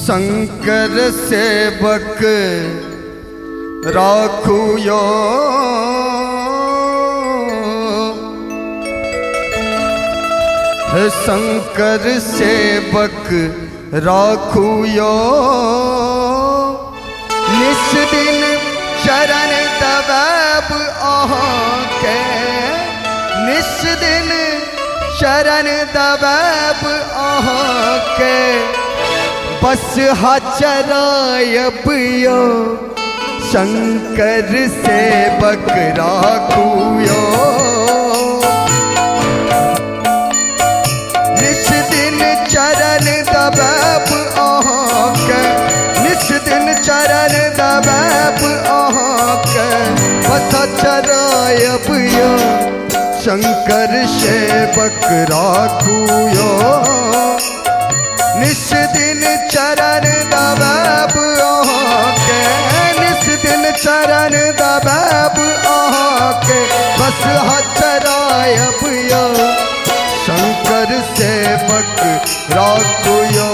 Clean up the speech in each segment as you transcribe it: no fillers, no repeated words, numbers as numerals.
शंकर सेवक राखू यो, हे शंकर सेवक राखू यो, निस दिन चरण दबाब अहाँके, निस दिन चरण दबाब अहाँके, बस हचरायब यो, शंकर सेवक राखू यो। निस दिन चरण दबाब अहाँके, निस दिन चरण दबाब अहाँके, बस चरायब यो, शंकर सेवक राखू यो। निस दिन चरण दबाब अहाँके, निस दिन चरण दबाब अहाँके, बस हचरायब यो, शंकर सेवक राखू यो।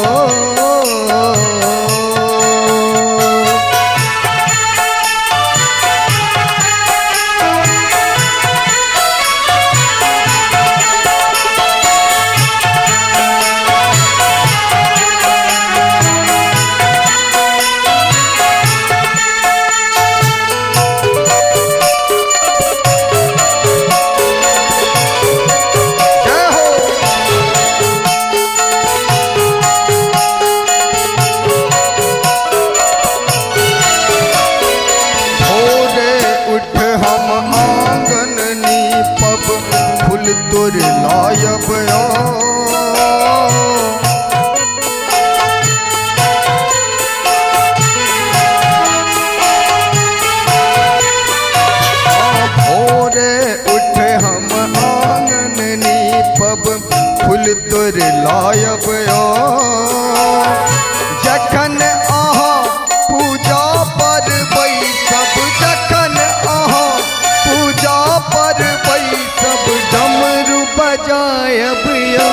जय हो। भोरे उठ हम आंगन नीपब, फूल तोर लायब यो। भोरे उठ हम आंगन नीपब, फूल तोर लायब यो। जखन अहाँ पूजा पर बैसब, जखन अहाँ पूजा पर बैसब, डमरू बजायब यो,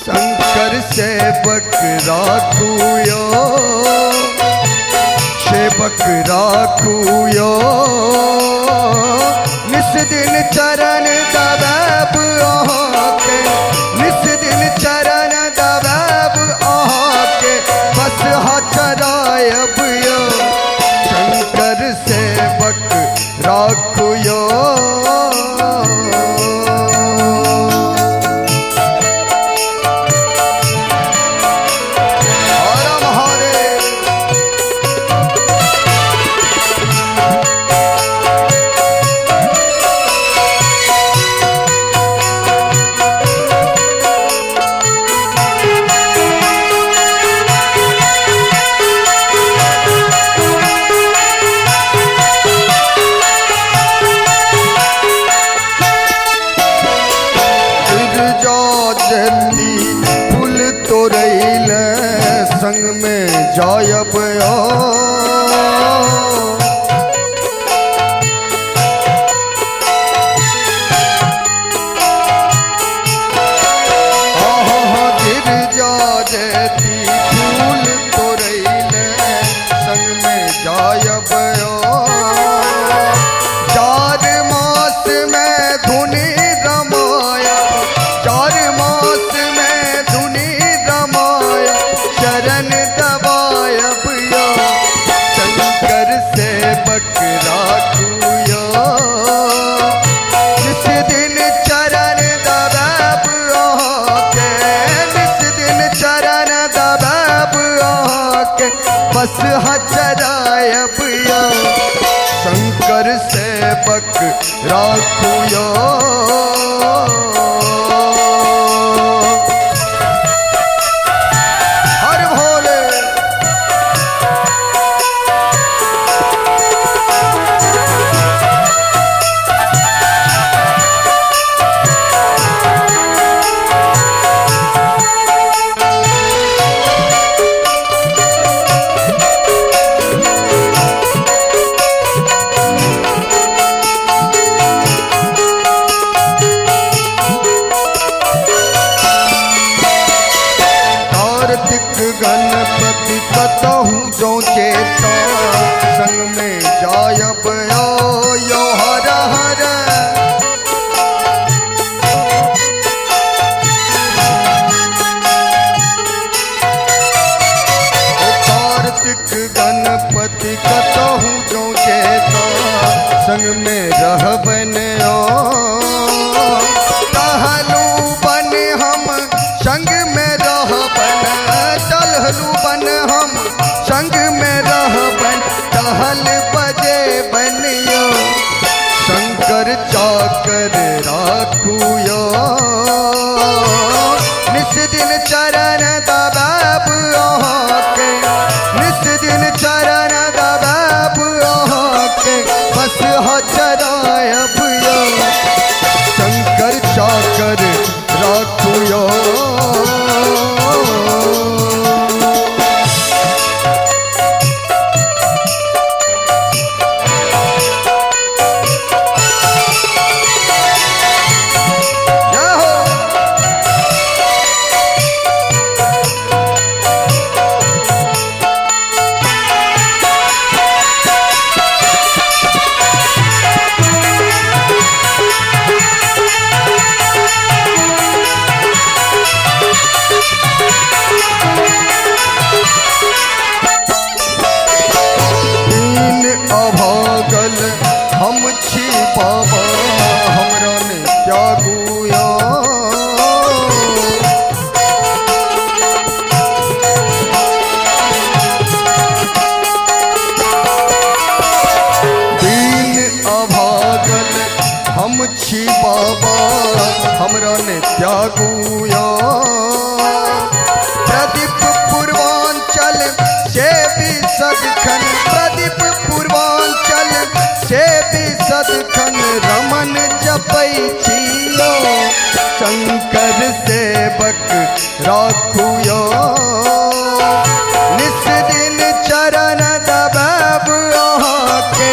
शंकर सेवक राखू यो, सेवक राखू यो। निस दिन चरण दबाब अहाँके, निस दिन चरण दबाब अहाँके, बस हचरायब यो, शंकर सेवक राखू यो। हर महादेव। गिरजा जल्दी फूल तोड़ैले, संग में जायब यो। गिरजा जल्दी फूल तोड़ैले, संग में जायब यो। 4 मास में धुनी रमायब, 4 मास में धुनी रमायब, चरण दबायब यो, शंकर सेवक राखू यो। निस दिन चरण दबाब अहाँके, निस दिन चरण दबाब अहाँके, बस हचरायब यो, शंकर सेवक राखू यो। हर भोले। कार्तिक गणपति गणपति कतहु जौं जेता संग में जायब यो हर हर। कार्तिक गणपति कतहु जौं जेता संग में रहबन ओ। टहलू बन हम संग में रहबन, टहलू बन हम संग में रहबन, टहल बजे बनियो शंकर चाकर राखू यो। निस दिन चरण दबाब अहाँके, निस दिन चरण दबाब अहाँके, बस हचरायब यो शंकर चाकर राखू यो। जय हो। दीन अभागल हम छी बाबा हमरा ने त्यागू यो। दीन अभागल हम छी बाबा हमरा ने त्यागू यो। प्रदीप पूर्वांचल से भी सदखन, प्रदीप पूर्वांचल से भी सदखन रमन जपै छियो शंकर सेवक राखू यो। निस दिन चरण दबाब अहाँके,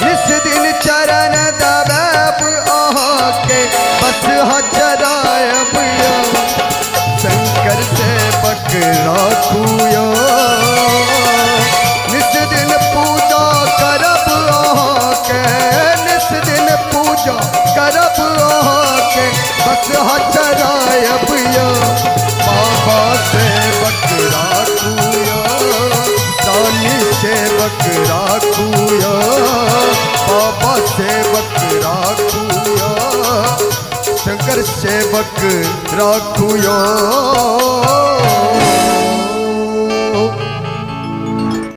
निस दिन चरण दबाब अहाँके, बस हचरायब यो शंकर सेवक राखू यो। निस दिन पूजा करब अहाँके, निस दिन पूजा करब अहाँके, बस हचरायब यो बाबा सेवक राखू यो। दानी सेवक राखू यो, बाबा सेवक राखू यो, शंकर सेवक राखू यो।